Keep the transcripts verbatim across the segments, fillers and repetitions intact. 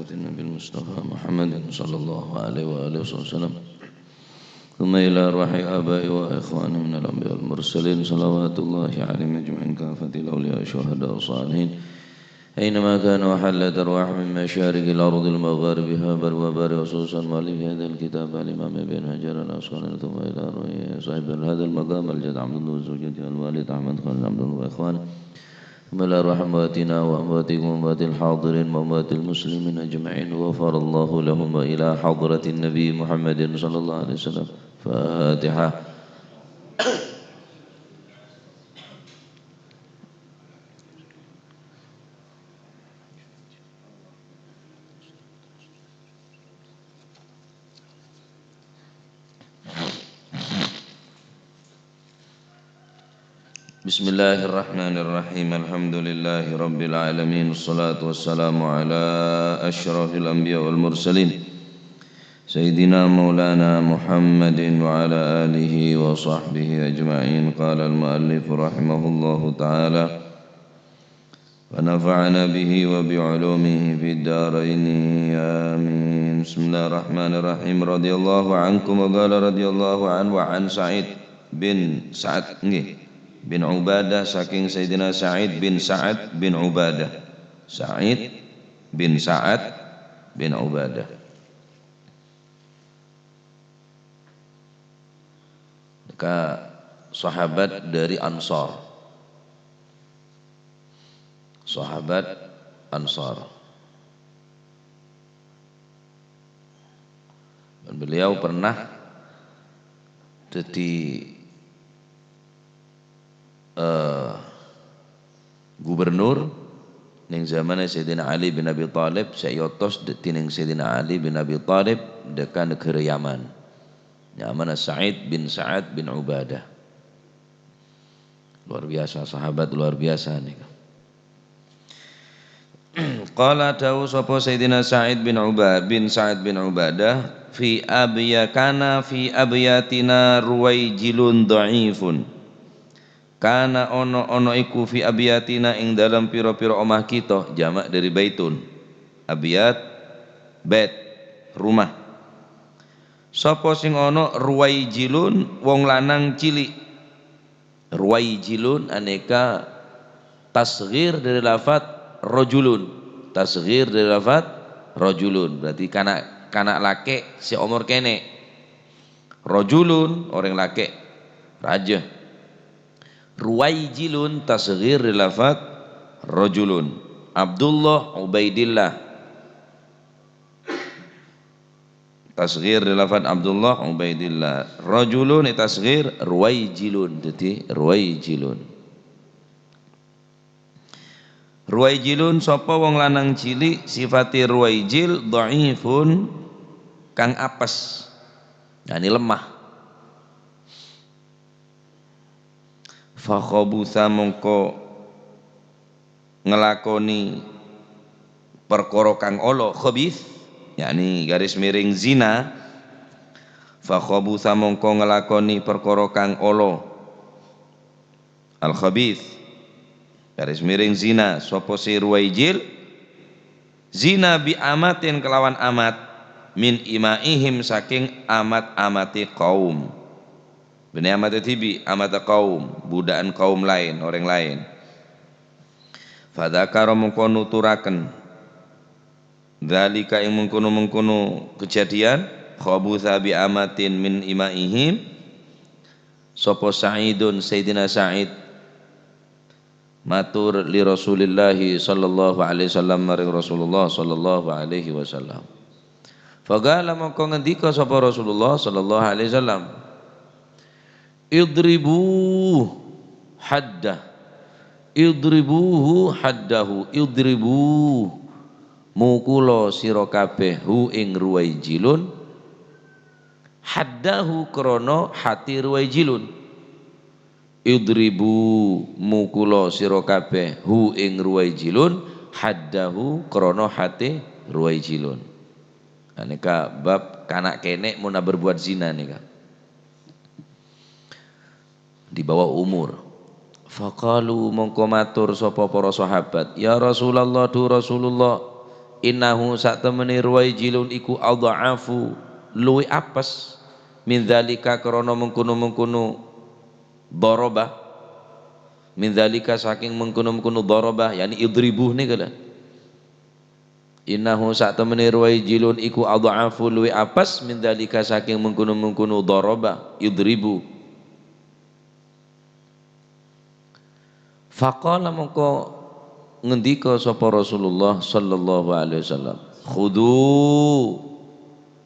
النبي المصطفى محمد صلى الله عليه وآله وسلم. ثم إلى أرواح آبائي وإخواني من الأنبياء والمرسلين، صلوات الله عليهم أجمعين، كافة الأولياء والشهداء والصالحين، أينما كانوا وحلت أرواحهم من مشارق الأرض لمغاربها، بر وبر، خصوصا مؤلف هذا الكتاب الإمام ابن حجر العسقلاني، ثم إلى أرواح صاحب هذا المقام الجد عبد الله وزوجته الوالد أحمد خالد عبد الله وإخوانه، ثم إلى أرواح أمواتنا وأمواتكم وأموات الحاضرين وأموات المسلمين أجمعين، غفر الله لهم، وإلى حضرة النبي محمد صلى الله عليه وسلم. فاتحة. بسم الله الرحمن الرحيم. الحمد لله رب العالمين، والصلاة والسلام على أشرف الأنبياء والمرسلين، سيدنا مولانا محمد وعلى آله وصحبه أجمعين. قال المؤلف رحمه الله تعالى، ونفعنا به وبعلومه في الدارين، آمين. بسم الله الرحمن الرحيم. رضي الله عنكم، وقال رضي الله عنه، وعن سعيد بن سعد، nggih, bin Ubadah, saking Sayyidina Sa'id bin Sa'ad bin Ubadah. Sa'id bin Sa'ad bin Ubadah. Ka sahabat dari Ansar. Sahabat Ansar. Dan beliau pernah jadi, eh, gubernur neng zamannya Sayyidina Ali bin Abi Thalib, saya yotos de-, dening Sayyidina Ali bin Abi Thalib deka negara Yaman. Nyamana Sa'id bin Sa'ad bin Ubadah. Luar biasa, sahabat luar biasa nih. Qala, dawuh sapa Sayyidina Sa'id bin Uba-, bin Sa'ad bin Ubadah, "Fi abya-, kana fi abyatina ruwaijilun dha'ifun." Kana ono, ono iku fi abyatina ing dalem pira-pira omah kita, jamak dari baitun. Abyat, bait, rumah. Sapa sing ono ruwaijilun, wong lanang cilik. Ruwaijilun aneka tasghir dari lafat rajulun. Tasghir dari lafat rajulun. Berarti kana', kana' lake' se omor kene'. Rajulun, oreng lake'. Raja. Ruwaijilun tasghir dari lafat rajulun. Abdullah, Ubaidillah. Tasghir lafat Abdullah, Ubaidillah. Rajulun tasghir Ruwaijilun. Jadi Ruwaijilun. Ruwaijilun sapa wong lanang cilik, sifate Ruwaijil dhaifun, kang apes. Yani lemah. Fakhabutha mongko nglakoni perkara kang ala, khabith, yakni garis miring zina. Fakhabutha mongko nglakoni perkara kang ala, al-khabith, garis miring zina, sapa si Ruwaijil, zina bi amatin kelawan amat, min imaihim, saking amat-amate kaum. Benne amate dhibi', amate kaum, budha'an kaum laen, oreng laen. Fadzakara mongko nuturaken, dzalika ing mengkono-mengkono kejadian, khabutha bi amatin min imaihim, sapa Sa'idun, Sayyidina Sa'id, matur li Rasulillahi sallallahu alaihi wasallam, maring Rasulullah sallallahu alaihi wasallam. Faqala, mongko ngendika sapa Rasulullah sallallahu alaihi wasallam, "Idribu haddah, idribuhu haddahu, idribu, mukula sira kabeh hu ing Ruwaijilun, haddahu krana hati Ruwaijilun." Idribu, mukula sira kabeh, hu ing Ruwaijilun, haddahu, krana hate Ruwaijilun. Nah, neka bab kana' kene' mun aberbuat zina neka. Di bawah umur. Faqalu, mongko matur sapa para sahabat, "Ya Rasulullah, du Rasulullah, Innahu, satemene ruwaijilun iku adha'afu, luwih apes, min dzalika, krana mengkono-mengkono daraba, min dzalika, saking mengkono-mengkono daraba, yakni idribu nèka la. Innahu, satemene ruwaijilun iku adha'afu, luwih apes, min dzalika, saking mengkono-mengkono daraba, idribu. Faqala, mongko ngendika sapa Rasulullah sallallahu alaihi wasallam, "Khudhu,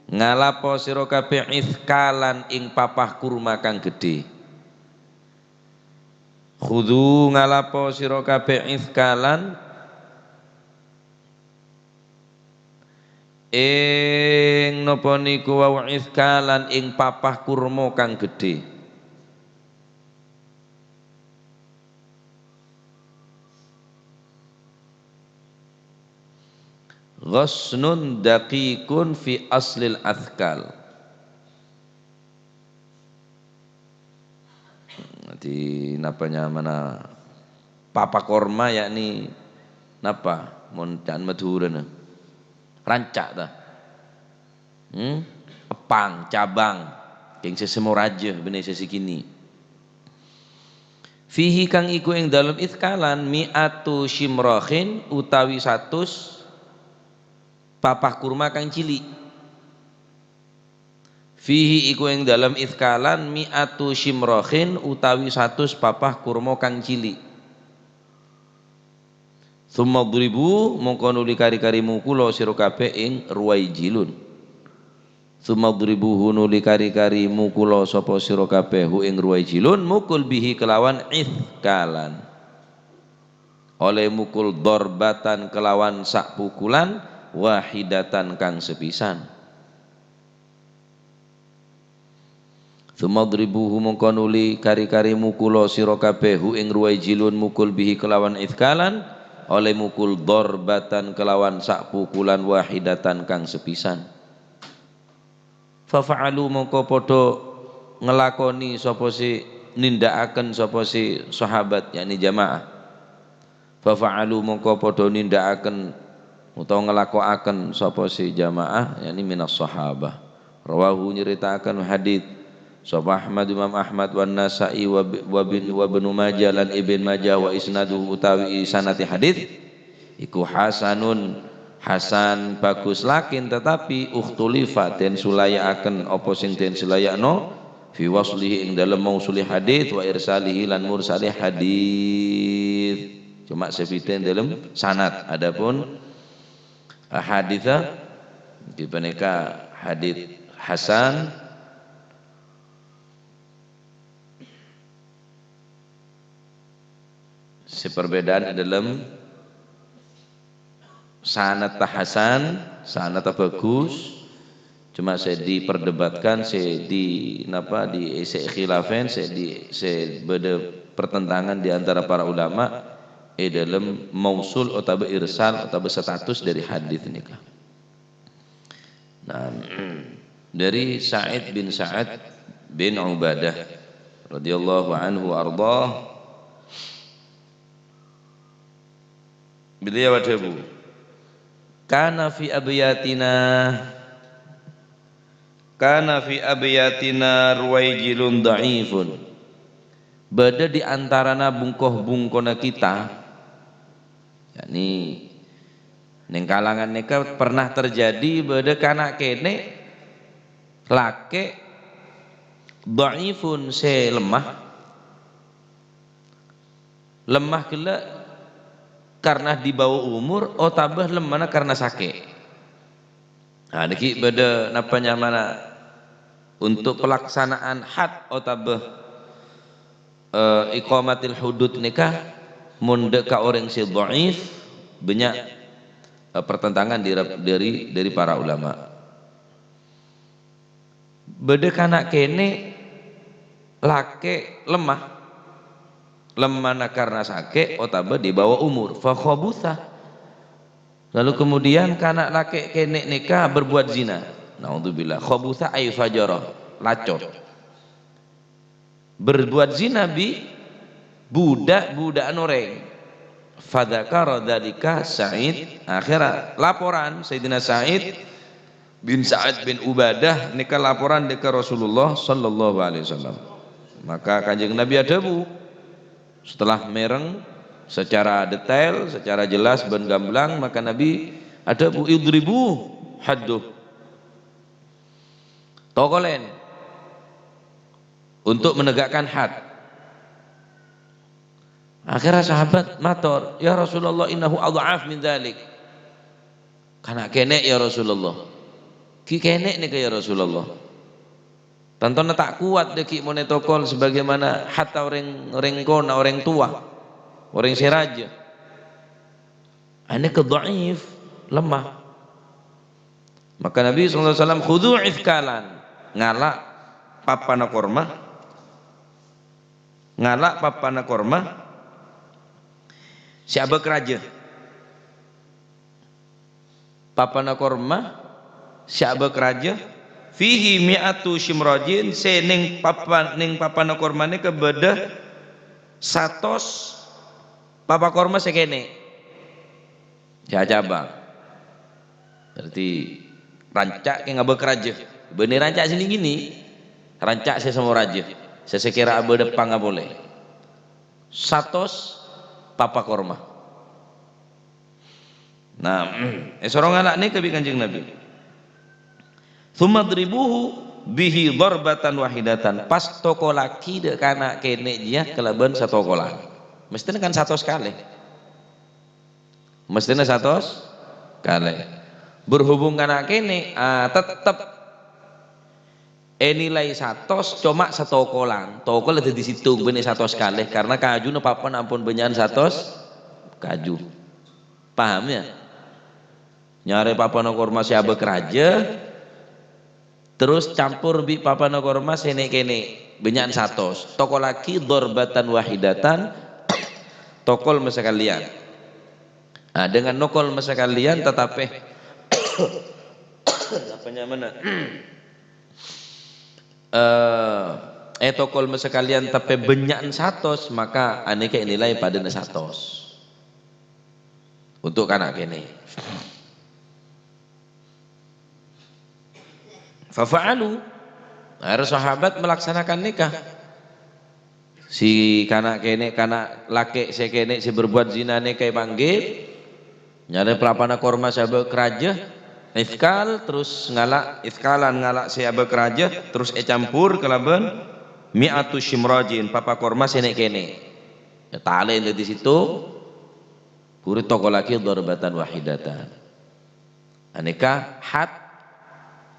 ngalapo sira kabeh, ithkalan, ing papah kurma kang gedhe. Khudhu, ngalapo sira kabeh, ithkalan, ing napa niku wau, ithkalan, ing papah kurma kang gedhe." Ghasnun daqiqun fi aslil athkal. Jadi, napa nyamana papah kurma, yakni napa? Mon ca'na Madhurâna. Rancak, ta? Hmm? Èppang, cabang. Kèng sè sè morajâ, bânnè sè sè kènè'. Fihi, kang iku ing dalem ithkalan, mi'atu syimrakhin, utawi satus papah kurma kang cili'. Fihi, iku ing dalem ithkalan, mi'atu syimrakhin, utawi satus papah kurma kang cili'. Tsummadribu, mongko nuli kari-kari mukula sira kabeh ing ruwaijilun. Tsummadribuhu, nuli kari-kari mukula sapa sira kabeh hu ing ruwaijilun, mukul bihi kelawan ithkalan. Oleh mukul darbatan kelawan sak pukulan, wahidatan kang sepisan. Tsummadribuhu, mongko nuli kari-kari mukula sira kabeh hu ing ruwaijilun, mukul bihi kelawan ithkalan, oleh mukul darbatan kelawan sak pukulan, wahidatan kang sepisan. Fafa'alu, mongko padha nglakoni sapa sè, nindakaken sapa sè sahabat, yakni jamaah. Fafa'alu, mongko padha nindakaken utawa nglakoaken sapa sè jamaah, yakni minas sahabah. Rawahu, nyaritakaken hadits sapa Ahmad, Imam Ahmad, wan Nasa'i, wa bi-, wa bin, wa Ibnu Majah, lan Ibn Majah, wa isnaduhu, utawi sanadé hadits iku hasanun, hasan, bagus, lakin tetapi ukhtulifa, den sulayakaken, apa sing den sulayakno, fi waslihi, ing dalem mausulé hadits, wa irsalihi, lan mursalé hadits. Cuma sè bhidhâ ing dalem sanad. Adapun hadits, eh, panèka hadits hasan, sè perbedaan è dalem sanad hasan, sanad bagus, cuma sè diperdebatkan, sè di, napa, di, sè khilafan, sè di, sè bâdâ pertentangan di antara para ulama è dalem mausul otabâ irsal otabâ status dâri hadits nèka. Nah, dâri Sa'id bin Sa'ad bin Ubadah radhiyallahu anhu wa ardhah, beliau adhâbu, "Kana fi abyatina, kana fi abyatina ruwaijilun dha'ifun." Bâdâ di antarana bungko-bungkona kita, yakni neng kalangan nèka pernah terjadi bâdâ kana' kènè' lakè' dha'ifun sè lemah. Lemah ghellâ' karena dibawa umur otabâ lemmana karena sakè'. Nah, nèkè bâdâ napa nyamana untuk pelaksanaan had otabâ, eh, iqamatil hudud nèka, mon dâ' ka orèng sè dhaif, bânnya', eh, pertentangan dâri, dâri, dâri para ulama. Bâdâ kana' kènè' lakè' lemah, lemmana karena sakè' otabâ dibawa umur. Fa khabutha. Lalu kemudian kana' lakè' kènè' nèka berbuat zina. Naudzubillah. Khabutha ay fajara, lacot. Berbuat zina bi' budak-budakan orèng. Fadzakara dzalika Sa'id. Akhirnya laporan Sayyidina Sa'id bin Sa'ad bin Ubadah nèka laporan dâ' ka Rasulullah sallallahu alaihi wasallam. Maka Kanjeng Nabi adhâbu, setelah mèreng secara detail, secara jelas bân gamblang, maka Nabi adhâbu, "Idribu hadduh." Tokolèn untuk menegakkan had. Akhirnya sahabat mator, "Ya Rasulullah, innahu adhaf min dzalik." Kana' kènè', ya Rasulullah. Ghi' kènè' nèka, ya Rasulullah. Tantona ta' kowat dâgghi' mon ètokol sebagaimana hatta orèng, orèng kona, orèng towa, orèng sè rajâ. Anèka dhaif, lemah. Maka Nabi sallallahu alaihi wasallam, "Khudhu ithkalan." Ngala' papana korma. Ngala' papana korma sè abâk rajâ. Papana korma sè abâk rajâ, "Fihi mi'atu syimrajin," sè nèng papa-, nèng papana korma nèka bâdâ satos papa korma sè kènè'. Sè acabang. Berarti ranca' kèng abâk rajâ. Bânnè ranca' sè nèng kènè'. Ranca' sè samo rajâ. Sè sakèra abâdâ panga polè. Satos papa korma. Nah, èsoro ngala' nèka bi' Kanjeng Nabi. "Tsummadribuhu bihi dharbatan wahidatan." Pas tokollaghi dâ' kana' kènè' jiyâ kalabân satokolan. Mesthèna kan satos kalè. Mesthèna satos kalè. Berhubung kana' kènè', ah, tettep ènilai satos, coma satokolan. Tokol dhâddhi sèttong bânnè satos kalè, karena kajuna papana ampon bânnya'an satos kaju. Paham, ya? Nyarè papana korma sè abâk rajâ, terros campor bi' papana korma sè nè'-kènè', bânnya'an satos. Tokollaghi dharbatan wahidatan, tokol masakalèyan. Nah, dengan nokol masakalèyan, tetapi, apa nyamana? Eh, ètokol masakalèyan, tapè bânnya'an satos, maka anèka ènilai padâna satos. Untuk kana' kènè'. Fafa'alu. Akhirnya sahabat melaksanakan nikah. Si kana' kènè', kana' lakè' sè kènè' sè berbuat zina nèka èpanggil, nyarè papana korma sè abâk rajâ, ithkal, terros ngala', ithkalan ngala' sè abâk rajâ, terros ècampor kalabân mi'atu syimrajin, papa korma sè nè'-kènè'. Ètalè dhâddhi sèttong, buru tokollaghi dharbatan wahidatan. Anèka had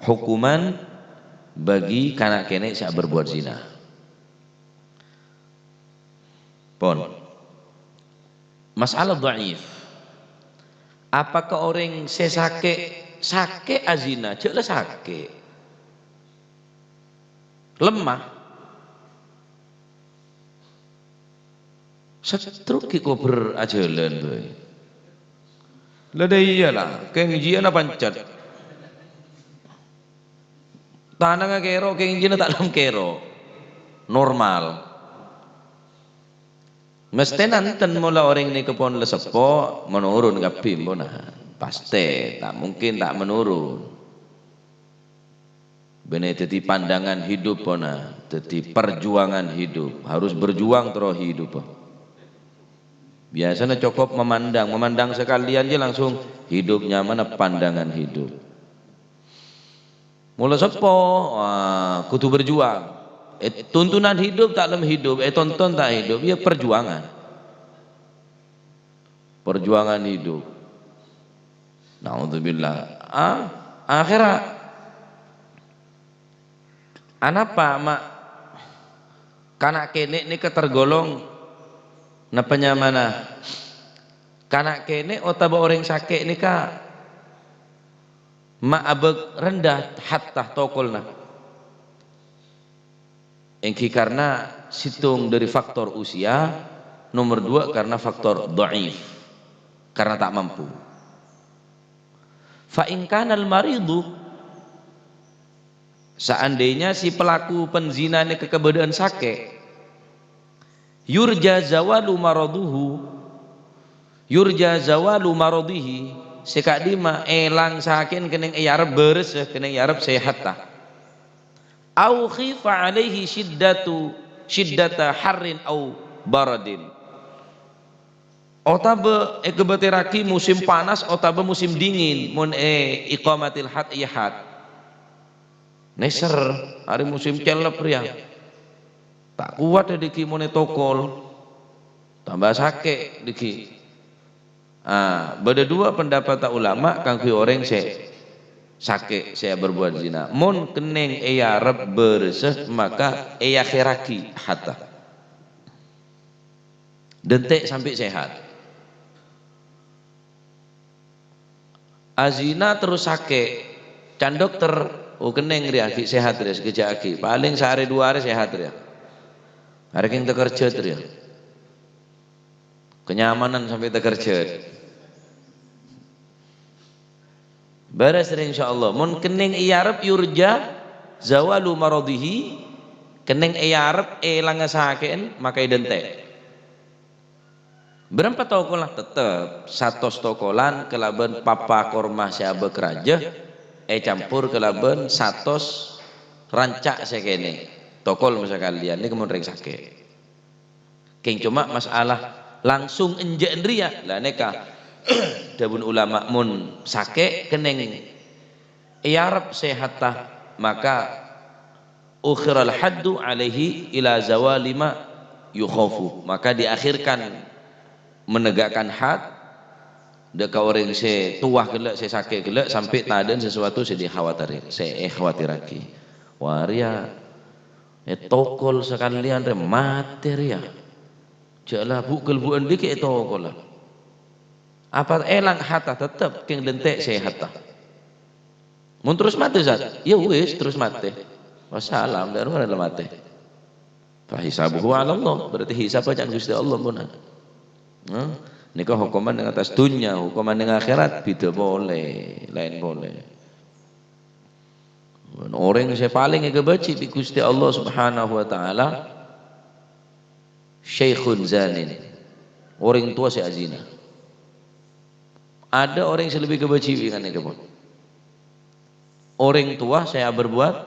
hukuman bagi kana' kènè' sè berbuat zina. Pon. Masalah dhaif. Apakah orèng sè sakè', sakè' azina? Jhâ' la sakè'. Lemah. Stroke ghi' kobhâr ajhâlân bhâi. La dâ' iyâ la, kèng jiyâna pancet. Tanangnga kèro, kèng jiyâna ta' lem kèro. Normal. Mesthèna enten mola orèng nèka pon la seppo, menurun kabbhi pona. Pastè, ta' mungkin ta' menurun. Bânnè dhâddhi pandangan hidup pona, dhâddhi perjuangan hidup, harus berjuang terro hidup. Biasana cokop memandang, memandang sekalian jiyâ langsung hidup nyamana pandangan hidup. Mola seppo, wah, kodhu berjuang. Eh, tuntunan hidup ta' lem hidup, eh, tonton ta' hidup, ya perjuangan. Perjuangan hidup. Naudzubillah. Ah, akhèra anapa ma' kana' kènè' nèka tergolong napa nyamana? Kana' kènè' otabâ orèng sakè' nèka ma' abâk rendah hatta tokolna. Èngghi karena sèttong dâri faktor usia, nomor dua karena faktor dhaif, karena ta' mampu. Fa in kanal maridu, seandainya si pelaku penzina nèka kabâdâ'ân sakè', yurja zawalu maraduhu, Yurja zawalu maradhihi, sè ka'dimma èlang sakè'en kennèng èarep bârâssa, kennèng èarep sehatta. Au khifa alaihi syiddatu, syiddata harrin au baradin. Otabâ èkabâtèrraghi musim panas otabâ musim dingin, mon è iqamatil had, iyâ had. Nèser, arè musim cellep rèya. Ta' kowat dhâggi' mon ètokol. Tamba sakè' dhâggi'. Ah, bâdâ duwâ' pendapatta ulama kaangghuy orèng sè sakè', sè aberbuwât zina. Mon kennèng èarep bârâssa, maka èakhèrraghi hatta. Dântè' sampè' sehat. Azina terros sakè', can dokter, oh, kennèng rèya, ghi' sehat rèya, sakejjhâ' aghi'. Palèng saarè duwâ arè sehat rèya. Arè kèng takerjhât rèya. Kenyamanan sampè' takerjhât. Bârâs rèya, insyaallah. Mon kennèng èarep yurja zawalu maradhihi, kennèng èarep èlanga sakè'en, maka èdântè'. Bârâmpa tokolla? Tettep satos tokolan kalabân papa korma sè abâk rajâ, ècampor kalabân satos ranca' sè kènè'. Tokol masakalèyan, nèka mon rèng sakè'. Kèng coma masalah langsung enjâ' rèya, la nèka dhâbuna ulama mon sakè' kennèng èarep sehatta, maka ukhiral haddu alaihi ila zawali ma yukhafu. Maka diakhirkan menegakkan had dâ' ka orèng sè towa ghellâ', sè sakè' ghellâ', sampè' tadâ'na sesuatu sè dikhawatir-, sè èkhawatirraghi. Wâ rèya ètokol sakalèyan rè matè rèya. Jhâ' la bu'-ghâlbu'ân dhâggi' ètokola. Apa èlang hatta tettep kèng dântè' sehatta. Mon terros matè, Zat? Ya wis, terros matè. Wassalam, dâ' remma la matè. Fa hisabuhu 'ala Allah, berarti hisabhâ ca'na Ghustè Allah, pon. Nah, nèka hokoman neng attas dhunnya, hokoman neng akhèrat bhidhâ polè, laèn polè. Orèng sè palèng èkabâji' bi' Ghustè Allah Subhanahu wa Ta'ala, syaikhun zanin, orèng towa sè azina. Adâ' orèng sè lebbi kabâji' bi' ngan nèka, pon. Orèng towa sè aberbuwât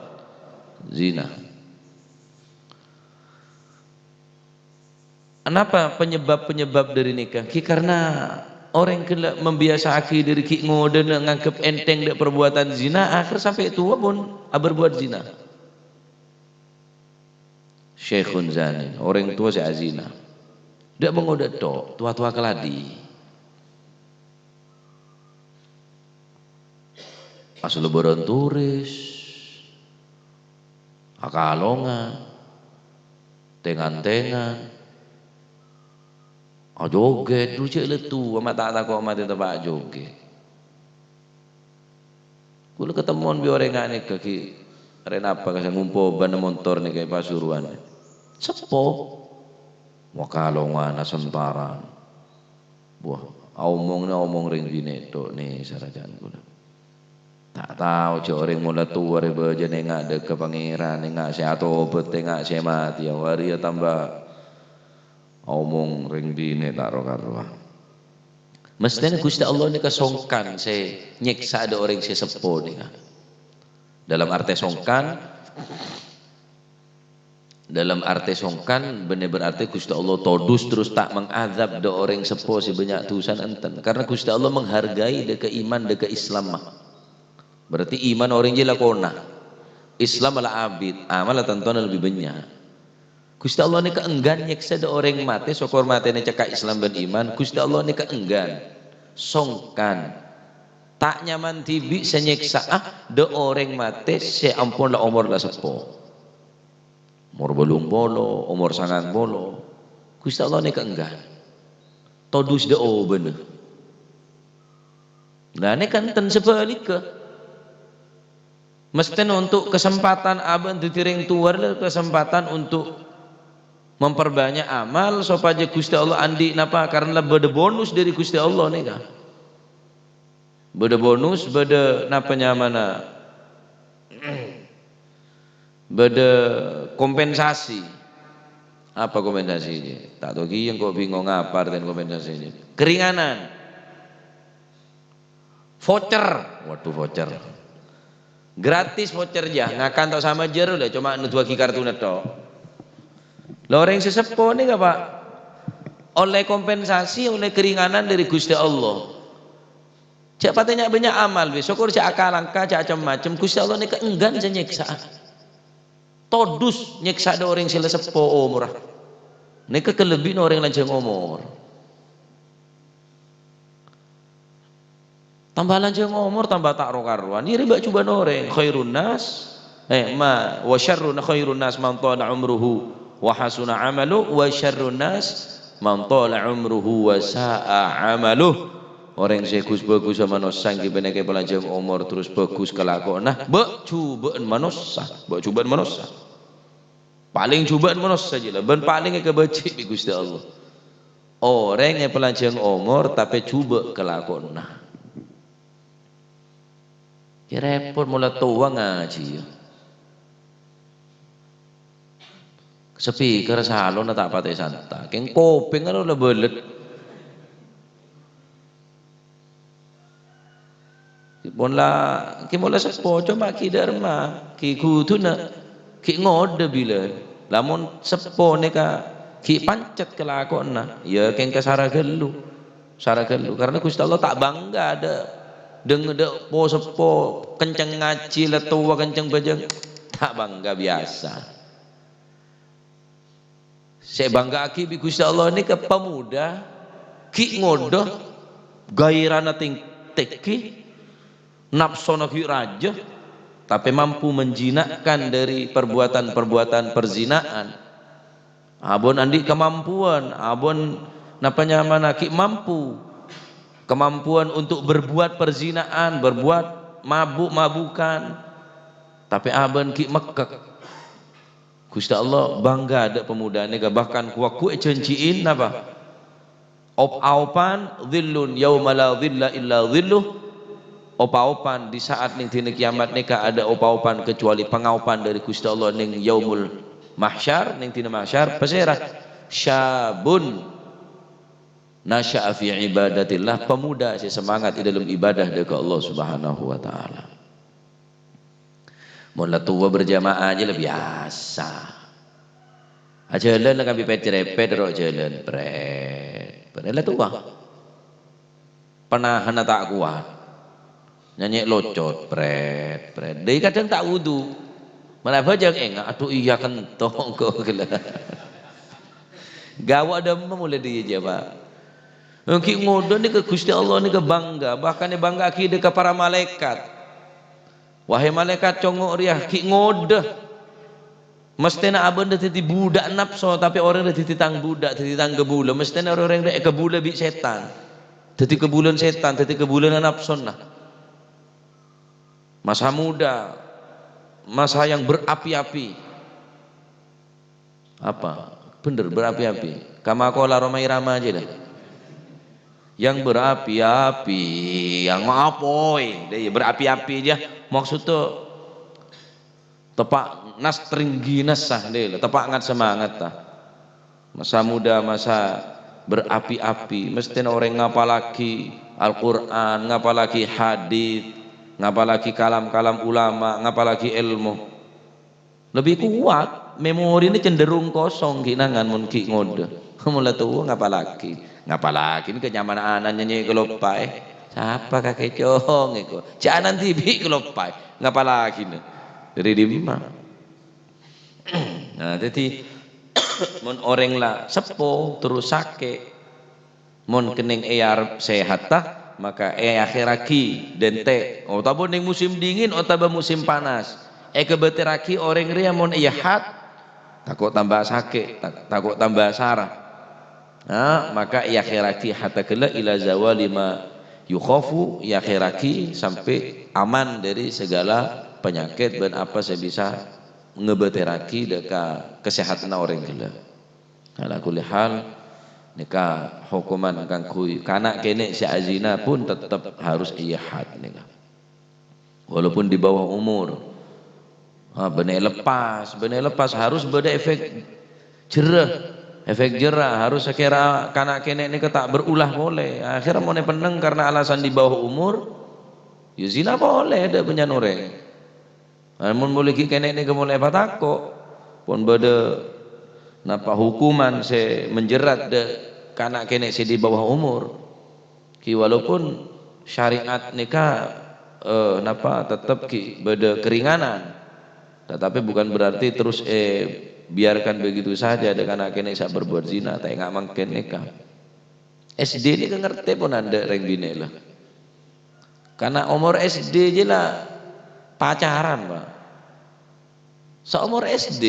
zina. Anapa penyebab-penyebab dâri nèka? Ghi karna orèng ghellâ' mambiyasaaghi dâri ghi' ngodâna nganggep ènthèng dâ' perbuatan zina, akhèr sampè' towa pon aberbuwât zina. Syaikhun zanin, orèng towa sè azina. Dâ' bângodâ tho', towa-towa kaladi. Asalèbârân turis, akalongan, tèng-antèngan, ajogèt, dhu jhâ' la towa, ma' ta' tako' matè teppa' ajogèt. Kaulâ katemmon bi' orèng ghânèka ghi' arè napa ka sè ngompo bân montor nèka è Pasuruan. Seppo. Makalongan asentaran. Wah, aomongna aomong rèng binè' tho' nè sarajân kaulâ. Ta' tao jhâ' orèng mola towa rè bâjâna enga' dâ' ka Pangèran, enga' sè atobât, enga' sè matèya, wâ rèya tamba aomong rèng binè' ta' ro-karowa. Mesthèna Ghustè Allah nèka songkan sè nyèksa dâ' orèng sè seppo nèka. Dalam artè songkan, dalam artè songkan, bânnè berarti Ghustè Allah todus terros ta' mangazab dâ' orèng seppo sè bânnya' dusana, enten. Karna Ghustè Allah menghargai dâ' ka iman, dâ' ka Islam, ma. Berarti iman orèng jiyâ lakona. Islam la abit, amal tantona lebbi bânnya'. Ghustè Allah nèka engghân nyèksa dâ' orèng matè, sokor matèna cekka' Islam bân iman. Ghustè Allah nèka engghân, songkan. Ta' nyaman dhibi' sè nyèksa'a dâ' orèng matè sè ampon la omor la seppo. Omor bâllung polo, omor sangang polo. Ghustè Allah nèka engghân. Todus dâ' obâna. Nah, nèka enten sabhâligghâ. Mesthèna untuk kesempatan abâ' dhâddhi rèng towa, kesempatan untuk memperbanyak amal sopajâ Ghustè Allah andi' napa, karna bâdâ bonus dâri Ghustè Allah nèka. Bâdâ bonus, bâdâ napa nyamana, bâdâ kompensasi. Apa kompensasi? Ta' tao kèya engko' bingung apa artèna kompensasi. Keringanan. Voucher. Waduh, voucher. Gratis voucher, yâ. Ngakan ta' sama jâr, la, coma noduwâghi kartona tok. Lah, orèng sè seppo nèka, Pak, ollè kompensasi, ollè keringanan dâri Ghustè Allah. Jhâ' patè nya'-bânnya' amal, bi'. Sokkor jhâ' akalangka, jhâ' cem-macem. Ghustè Allah nèka enggan sè nyèksa. Todus nyèksa dâ' orèng sè la seppo omorra. Nèka kalebbi'na orèng lanjhâng omor. Tamba lanjhâng omor, tamba ta' ro-karowan. Iyâ rè bâ'-jhubâ'ân orèng. Khairun nas, eh, ma, wa syarrun, khairun nas man tala umruhu wa hasuna amalu, wa syarrun nas man tala umruhu wa sa'a amalu. Orèng sè ghus-bhâghussa manossa ènggi panèka palanjhâng omor terros bhâghus kalakowanna. Bâ'-jhubâ'ân manossa. Bâ'-jhubâ'ân manossa. Palèng jhubâ'ân manossa jiyâ la, bân palèng èkabâji' bi' Ghustè Allah. Orèng èpalanjhâng omor, tapè jhubâ' kalakowanna. Yâ rèpot, mola towa ngajhiyâ. Speaker salonna ta' patè santa. Kèng kopèngnga la bâlet. Mon la, ghi' mon la seppo, coma ghi' dâ' remma, ghi' ghuduna, ghi' ngodâ bilân. Lamon seppo nèka ghi' pancet kalakowanna, yâ kèng ka sara ghâllu. Sara ghâllu. Karna Ghustè Allah ta' bangga dâ', dâng-, dâ' po-seppo, kenceng ngajhi, la towa kenceng bhâjâng. Ta' bangga, biyasa. Sè èbângga'aghi bi' Ghustè Allah nèka pemuda, ghi' ngodâ, gairana teng-, tèngghi, napsona ghi' rajâ, tapè mampu menjinakkan dâri perbuatan-perbuatan perzinaan. Abon andi' kamampuan, abon napa nyamana ghi' mampu, kamampuan untuk berbuat perzinaan, berbuat mabuk-mabukan, tapè abon ghi' mekkek. Ghustè Allah bangga dâ' pemuda nèka, bahkan ghu-lagghu èjhânjhiin napa? Op-aopan, "Dhillun yauma la dhilla illa dhilluh." Op-aopan di saat neng dina kiamat nèka adâ' op-aopan kecuali pangaopan dâri Ghustè Allah neng Yaumul Mahsyar, neng dina mahsyar, pasèra? "Syabun nasya'a fi ibadatillah," pemuda sè semangat di dalam ibadah dâ' ka Allah Subhanahu wa Ta'ala. Mon la towa berjamaah jiyâ la biyasa. Ajhâlân la kabbhi pèt-cerepet ro' jhâlân, pret, pret, la towa. Panahana ta' kowat. Nyanyè locot, pret, pret. Dâri kadhâng ta' wudu. Mala bhâjâng enga', "Adhu iyâ kento engko' ghellâ'." Gawâ' dâmma molaè dâri jiyâ, Pak. Èngghi ngodâ nèka Ghustè Allah nèka bangga, bahkan èbângga'aghi dâ' ka para malaèkat. Wahai malaèkat, congngo' rèya ghi' ngodâ. Mesthèna abâ'na dhâddhi budhâk napso, tapè orèng rèya dhâddhi tang budhâk, dhâddhi tang kabulâ. Mesthèna orèng rèya èkabulâ bi' sètan. Dhâddhi kabulâna sètan, dhâddhi kabulâna napsona. Masa muda, masa yang berapi-api. Apa? Bhender, berapi-api. Kama kola Rhoma Irama jiyâ la. Yang berapi-api, yang apoy. Dâ' iyâ, berapi-api jiyâ. Maksudnya, teppa' nas tinggi nassa, dâ' iyâ la. Teppa' ngat semangat, ta. Masa muda, masa berapi-api. Mesthèna orèng ngapallaghi Al-Qur'an, ngapallaghi hadits, ngapallaghi kalam-kalam ulama, ngapallaghi èlmo. Lebbi kowat, memorina cenderung kosong ghi' nangan mon ghi' ngodâ. Mon la towa ngapallaghi. Ngapallaghi nèka nyamana ana' nyanyè kaloppaè. Sapa kakè cong èko? Jhâ' ana' dhibi' kaloppaè. Ngapallaghi nè. Dâri dimma? Nah, dhâddhi, mon orèng la seppo, terros sakè', Mon kennèng è arep sehatta, maka èakhèrraghi dântè', otabâ neng musim dingin otabâ musim panas. Èkabâtèrraghi orèng rèya mon èyahat, tako' tamba sakè', ta-, tako' tamba sara. Nah, maka èakhèrraghi hatta ghellâ' ila zawali ma yukhafu, èakhèrraghi sampè' aman dâri saghâlâ panyakèt bân apa sè bisa ngabâtèrraghi dâ' ka kasehatanna orèng ghellâ'. Ala kulli hal, nèka hokoman kaangghuy kana' kènè' sè azina pun tettep harus èyahat nèka. Walaupun di bawah umur. Ah, bânnè lepas, bânnè lepas harus bâdâ efek Jherrâ, efek jera, harus sakèra kana' kènè' nèka ta' berulah polè. Akhèr mon èpennèng karena alasan di bawah umur, ya zina polè dâ' bânnya'na orèng. Mon molè ghi' kènè' nèka molè patako', pon bâdâ napa hukuman sè menjerat dâ' kana' kènè' sè di bawah umur. Ghi walaupun syariat nèka, eh, napa, tetep ghi bâdâ keringanan, tetapi bukan berarti terus, eh, biarkan begitu saja dâ' kana' kènè' sè berbuat zina, ta' enga' mangkèn nèka. S D nèka ngartè pon adâ' rèng binè' la. Kana' omor S D jâ la pacaran, Pak. Saomor S D,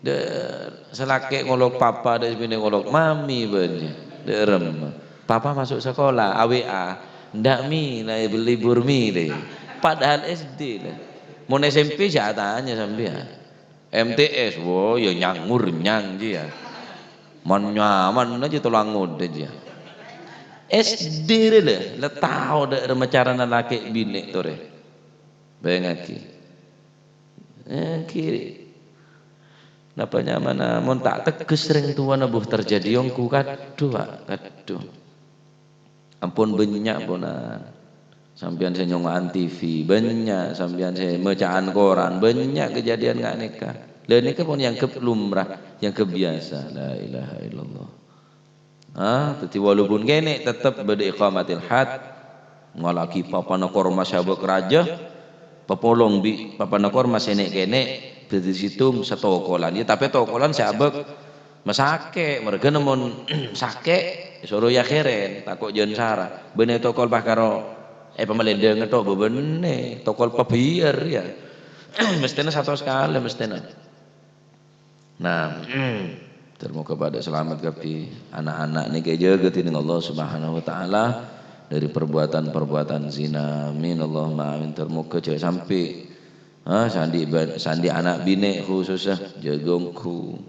dâ', sè lakè' ngolok papa, dâ' sè binè' ngolok mami bân, dâ' remma. Papa masuk sekolah, A W A, "Ndak, Mi, na-, libur, Mi," dâ. Padahal S D, la. Mon S M P, sè atanya sampèyan. M T S, wo, ya nyangur-nyang jiyâ. Mon nyaman jiyâ tolang ngodâ jiyâ. S D rè, la, la tao dâ' remma carana lakè' binè' torè. Bâjângaghi. Eh, ghi, napa nyamana mon ta' tegghes rèng towana, bu, terjadi ongghu, kadhu, Pak, kadhu. Ampon bânnya' pona sampèyan sè nyongngo'an T V, bânnya' sampèyan sè maca'an koran, bânnya' kejadian nga' nèka. La nèka pon èangghep lumrah, èangghep biyasa. La ilaha illallah. Ah, dhâddhi walaupun kènè' tetep bâdâ iqamatil had, ngola'aghi papana korma sabâk rajâ, papolong bi' papana korma sè nè'-kènè', dhâddhi sèttong satokolan. Ya, tapè tokolan sè abâk masakè', marghâna mon sakè', soro èakhèrèn, tako' jân sara. Bânnè tokol pas karo èpamalèndhâng tok, bâbânnè, tokol pabiyâr, ya. Mesthèna satos kalè, mesthèna. Nah, ter moga padâ salamet kabbhi. Ana'-ana' nèka èjâgâ dhinèng Allah Subhanahu wa Ta'ala dâri perbuatan-perbuatan zina. Amin, Allahumma amin. Ter moga jhâ' sampè', ha, sè andi' ba-, sè andi' ana' binè' khusussa, jâgâ ongghu.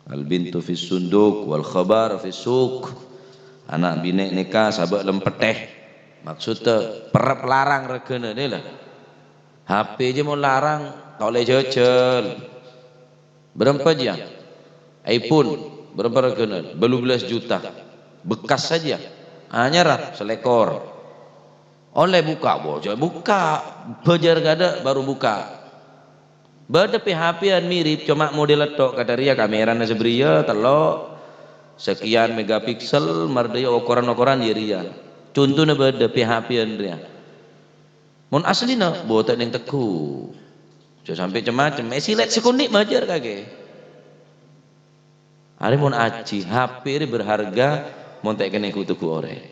Al bintu fis sunduk wal khabar fis suq. Ana' binè' nèka sabâ' lempetè. Maksoddhâ perrep larang règhâna, nè la. H P jiyâ mon larang, ta' ollè jhâjhâl. Bârâmpa jiyâ? iPhone, bârâmpa règhâna? Bâllu bellâs juta. Bekas saja. Anyara, salèkor. Ollè bukka', bo, jhâ' bukka'. Bhâjâr kaadâ', baru bukka'. Bâdâ P H P-an mirip, coma model tok. Kadâ' rèya kamerana sabâriyâ, tello', sekian megapiksel, mardâjâ okoran-okoran jâ' rèya. Contona bâdâ P H P-an rèya. Mon aslina, bâta' nèng tegghu'. Jhâ' sampè' cem-macem. Èsilèt sakonè' majâr kakè. Arè mon ajhi, H P rè berharga, mon ta' kènè' ghu-tegghu' orèng.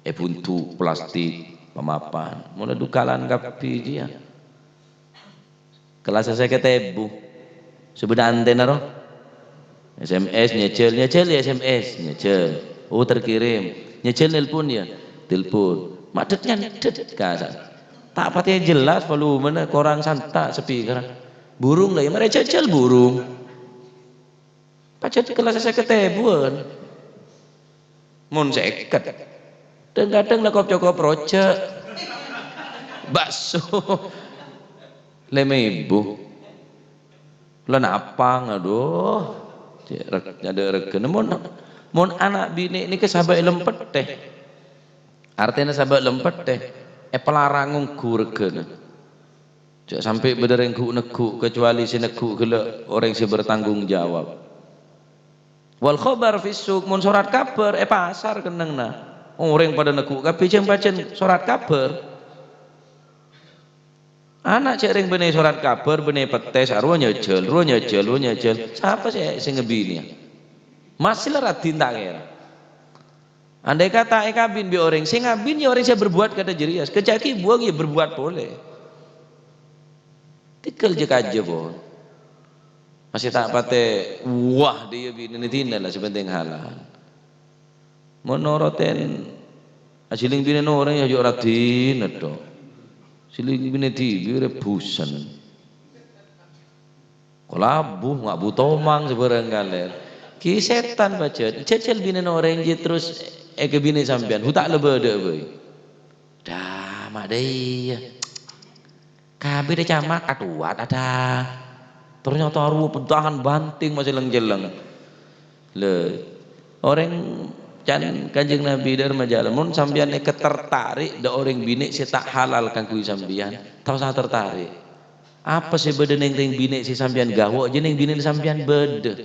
È buntu', plastik, pamapan. Mon la dukalan kabbhi jiyâ. Kellas sèket èbu. Sè bâdâ antena, ro? S M S, nyèjhâl, nyèjhâl, ya, S M S, nyèjhâl. Oh, terkirim. Nyèjhâl nelpon, ya? Telpon. Madhet nyandhet, kasar. Ta' patè jelas volumena, korang santa' speaker. Burung la, ya, marè jhâjhâl burung. Pajhât kellas sèket èbuwân. Mon sèket. Dhâng-kadhâng la kop-cokop rojhâ'. Bakso. Lèma èbu. La napang, adhu. Cè' reg-, nyandhâ' règhâna. Mon, mon ana' binè' nèka sabâ' èlempettè. Artèna sabâ' èlempettè. Èpalarang ongghu règhâna. Jhâ' sampè' bâdâ rèng ghu'-negghu', kecuali sè negghu' ghellâ' orèng sè bertanggung jawab. Wal khabar fis suq, mon sorat kabhâr è pasar kennengnganna. Orèng padâ negghu' kabbhi jhâng-pajhâng sorat kabhâr. Ana' jhâ' rèng bânnè sorat kabhâr, bânnè pettès, arowa nyèjhâl, rowa nyèjhâl, rowa nyèjhâl. Sapa sè, sè ngabinèya? Masè la raddhin ta' kèra. Andai kata èkabin bi' orèng, sè ngabin ya orèng sè berbuat kadhâ' jârèya. Sakejjhâ' ghi' buwâng ya berbuat polè. Tèghâl jâ-kajâ, pon. Masè ta' patè, wah, dhiyâ binèna dinah la, sè pentèng halal. Mon noroten, asèlèng binèna orèng ya jhâ' raddhin, tok. Sèlèng binè dhibi' rebusan. Kalabu, nga' bu tomang sabârâng kalèr. Ghi' sètan pajhât. Jhâjhâl binèna orèng jiyâ terros èkabinè sampèyan. Hu ta' la bâdâ bhâi. Dâ, ma' dâ iyâ. Kabinè camat, adhuwât, adâ. Ternyata arowa pentahan banting masè leng-jelleng. Lho, orèng can Kanjeng Nabi dhâr majâlân, mon sampèyan èkatertarik dâ' orèng binè' sè ta' halal kaangghuy sampèyan, ta' osa tertarik. Apa sè bâdâ neng rèng binè' sè sampèyan gawo', jâ neng binèna sampèyan bâdâ.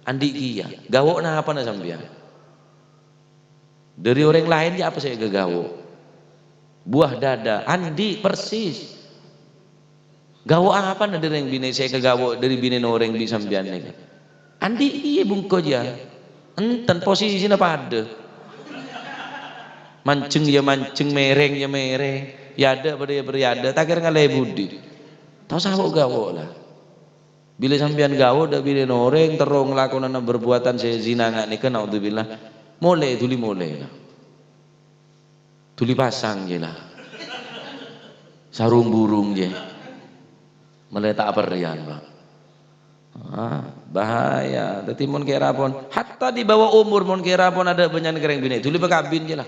Andi' kèya. Gawo' napana sampèyan? Dâri orèng laèn jâ apa sè èkagawo'? Buah dada, andi' persis. Gawo' apana dâri rèng binè' sè èkagawo' dâri binèna orèng bi' sampèyan nèka? Andi' iyâ bungko jâ. Enten posisina padâ. Manjeng ya manjeng, mèrèng ya mèrèng. Yâ adâ' padâ ya padâ yâ adâ', ta' kèra ngalèbudi. Ta' osa wo' gawo' la. Bilâ sampèyan gawo' dâ' binèna orèng terro ngalakonana perbuatan sè zina nga' nèka, naudzubillah, molè, dhuli molè. Dhuli pasang jâ la. Sarong burung jâ. Mèlè ta' aperrèyan, Pak. Ah, bahaya. Dhâddhi mon kèra pon, hatta di bawah umur mon kèra pon adâ' bânnya'an rèng binè', dhuli pakabin jâ la.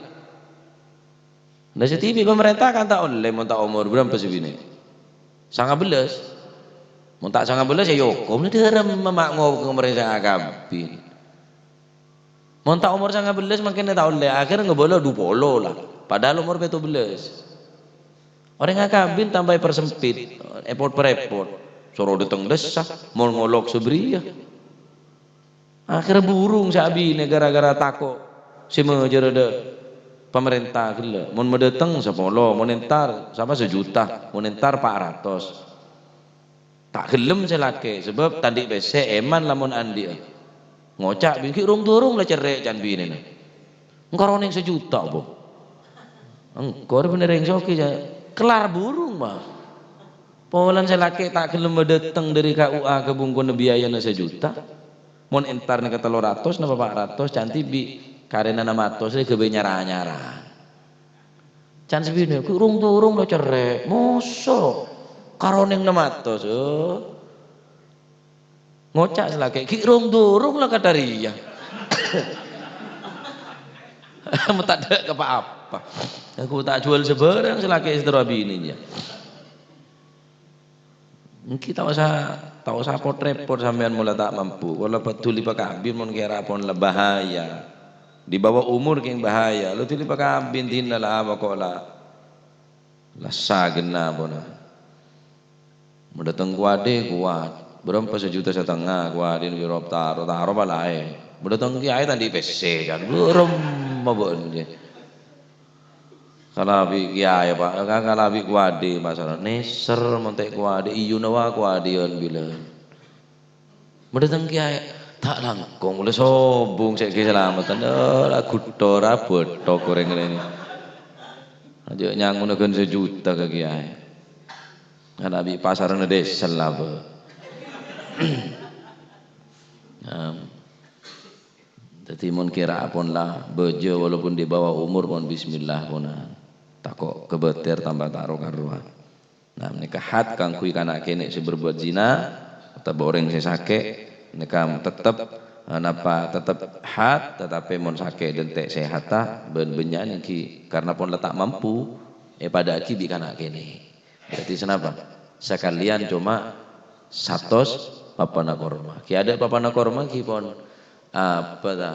Lah, sè dhibi' pamarènta kan ta' ollè mon ta' omor bârâmpa sè binè'? Sangabellâs. Mon ta' sangabellâs, ya, ya okom, dhâremma ma' ngokong marè sè akabin. Mon ta' omor sangabellâs, mangkèn ta' ollè, akhèr ngabâlâ du polo la. Padahal omor pètto bellâs. Orèng akabin tambâ èpersempit, èpot-parèpot. Soro dâteng dessa, mon ngolok sabriyâ. Akhèrra burung sè abinè gara-gara tako' sè majârâ dâ' pamarènta ghellâ'. Mon madâteng sapolo, mon entar sapa sajuta, mon entar pa' ratos. Ta' ghellem sè lakè', sabâb ta' andi' pèssè, èman lamon andi'â. Ngoca' bi' ghi' rong-dorong la cerrè' can binèna. Engko' ronèng sajuta, bo. Engko' rè bhender rèng soghi, jâ. Kellar burung, ma. Polana sè lakè' ta' ghellem madâteng dâri K U A ka bungkona biayana sajuta. Mon entar nèka tello ratos napa pa' ratos, can dhibi' karèna ennem atos rè ghâbây nyara-nyara. Can sè binè, "Ghi' rong-dorong la cerrè', moso karonèng ennem atos, oh." Ngoca' sè lakè', "Ghi' rong-dorong la katarèya." Mè' tadâ' ka pa-apa. Aku ta' juwâl sabhârâng sè lakè' sè terro abinè, jâ. Ènggi ta' osa, ta' osa pot-rèpot sampèyan mola ta' mampu. Kala paduli pakabin mon kèra pon la bahaya. Di bawah umur kèng bahaya. Lo duli pakabin dinna la apa kok la, la sagenna pona. Madâteng kowadhi kowat. Bârâmpa sajuta satengnga kowadhi nèng biro taro, taro palaè. Madâteng kèyaè ta' andi' pèssè, can. Bârâmma bâ'na, jâ. Kalabi kèyaè, Pak, ka-, kalabi kowadhi masalah. Nèser mon ta' kowadhi, iyuna wa kowadhiyan bilân. Madâteng kèyaè, ta' langkong, mula sobung sè ghi' salameddhân. Eh, la ghutto ra bâthok orèng rèya. Ajâ' nyangona ghân sajuta ka kèyaè. Kalabi pasarana dèsel apa. Nah. Dhâddhi, mon kèra pon la bâjâ, walaupun di bawah umur, pon bismillah, pona. Tako' kabâtèr tamba ta' ro-karowa. Nah, nèka had kaangghuy kana' kènè' sè berbuat zina, otabâ orèng sè sakè', nèka tettep, eh, napa tettep had, tetapi mon sakè' dântè' sèhata, bân bânnya'an ènggi, karna pon la ta' mampu, èpadâ'âghi bi' kana' kènè'. Berarti sanapa? Sakalèyan coma satos papana korma. Ghi' adâ' papana korma ghi' pon apa ta?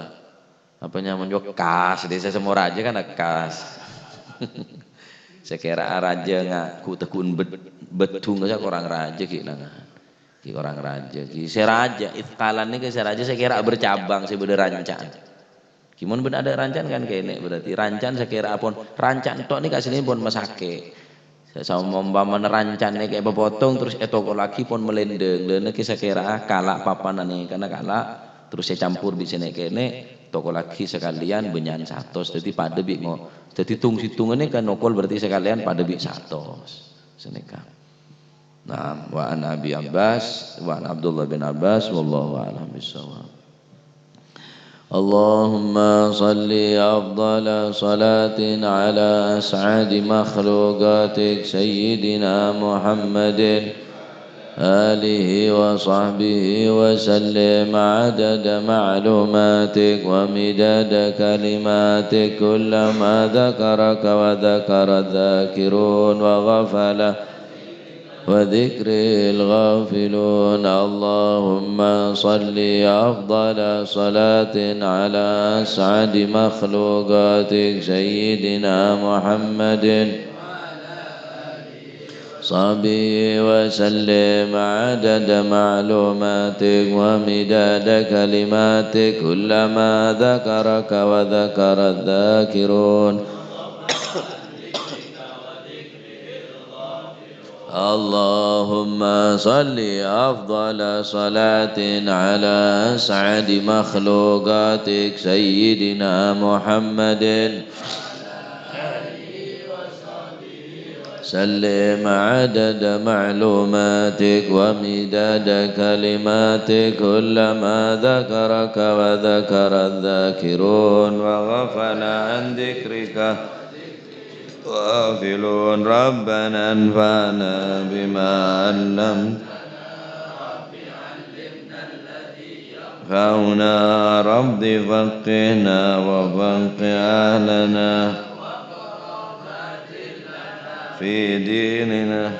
Apa nyamana, kas, desa Semorajâ kan kas. Sè kèra rajâ nga-, ghu-, tegghun bed-, beddhung saja korang rajâ ghi' nangan. Ghi' korang rajâ, ghi' sè rajâ, itqalan nèka sè rajâ sè kèra bercabang, sè bâdâ ranca'an. Ghi' mon bân adâ' ranca'an kan kènè' berarti. Ranca'an sè kèra pon, ranca'an tok nèka aslinèpon masakè'. Sa-, saompamana ranca'an nèka èpapotong terus ètokollaghi pon malèndhâng. Lha nèka sè kèra kala' papana nèka, kana kala' terus ècampor bi' sè nè'-kènè', tokollaghi sakalèyan bânnya'an satos. Dhâddhi padâ bi' ngo-, dhâddhi tong-sèttonganna kan nokol berarti sakalèyan padâ bi' satos. Sanèka. Naam, wa an Abi Abbas, wa an Abdullah bin Abbas, wallahu a'lam bissawab. اللهم صل أفضل صلاة على أسعد مخلوقاتك سيدنا محمد آله وصحبه وسلم عدد معلوماتك ومداد كلماتك كلما ذكرك وذكر الذاكرون وغفل وذكره الغافلون. اللهم صل أفضل صلاة على أسعد مخلوقاتك سيدنا محمد وصحبه وسلم عدد معلوماتك ومداد كلماتك، كلما ذكرك وذكر الذاكرون. اللهم صل أفضل صلاة على أسعد مخلوقاتك سيدنا محمد سلم عدد معلوماتك ومداد كلماتك، كلما ذكرك وذكر الذاكرون وغفل عن ذكرك غافلون. ربنا انفعنا بما علمتنا. ينفعنا. رب فقهنا وفقه أهلنا في ديننا.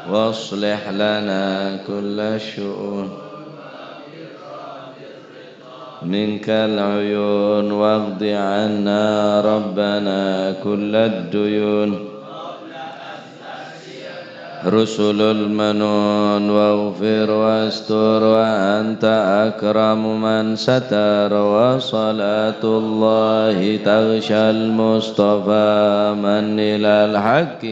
وأصلح لنا كل الشؤون. منك العيون واقض عنا ربنا كل الديون. رسل المنون واغفر واستر وأنت أكرم من ستر. وصلاة الله تغشى المصطفى من إلى الحق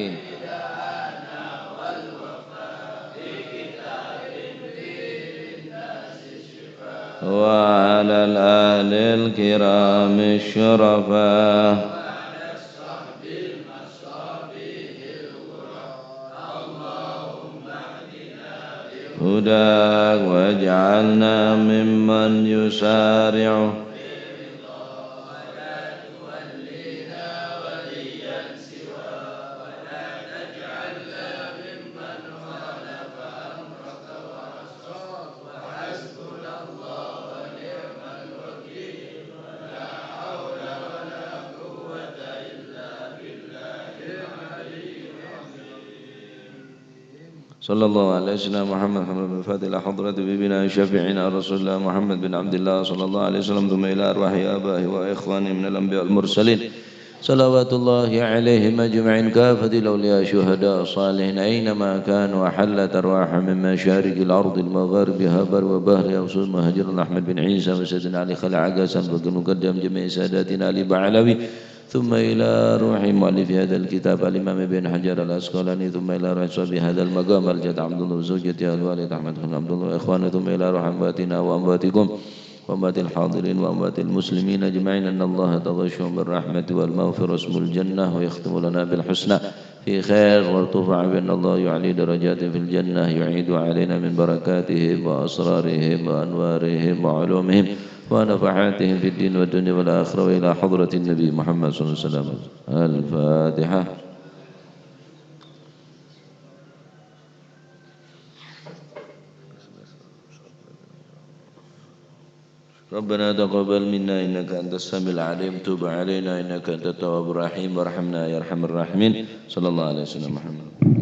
وعلى الأهل الكرام الشرفاء. هداك واجعلنا ممن يسارع صلى الله على سيدنا محمد، محمد بن الفاتح إلى حضرة حبيبنا شفيعنا رسول الله محمد بن عبد الله صلى الله عليه وسلم، ثم إلى أرواح آبائه وإخوانه من الأنبياء والمرسلين، صلوات الله عليهم أجمعين، كافة الأولياء، الشهداء، الصالحين، أينما كانوا، وحلت أرواحهم من مشارق الأرض لمغاربها، بر وبحر، أوسط مهاجر أحمد بن عيسى، وسيدنا علي خلع عقاسان، وكل مقدم جميع ساداتنا آل بعلوي، ثم إلى روح مؤلف هذا الكتاب الإمام ابن حجر العسقلاني، ثم إلى روح صاحب هذا المقام الجد عبد الله وزوجته الوالد أحمد بن عبد الله وإخوانه، ثم إلى روح أمواتنا وأمواتكم وأموات الحاضرين وأموات المسلمين أجمعين، أن الله يتغشاهم بالرحمة والمغفرة ويسكنهم الجنة ويختم لنا بالحسنى في خير، وارتفع بنا الله يعلي درجاتهم في الجنة، يعيد علينا من بركاتهم وأسرارهم وأنوارهم وعلومهم ونفحاتهم في الدين والدنيا والآخرة، وإلى حضرة النبي محمد صلى الله عليه وسلم. الفاتحة. ربنا تقبل منا إنك أنت السميع العليم، تب علينا إنك أنت التواب الرحيم، وارحمنا يا أرحم الراحمين. صلى الله على سيدنا محمد.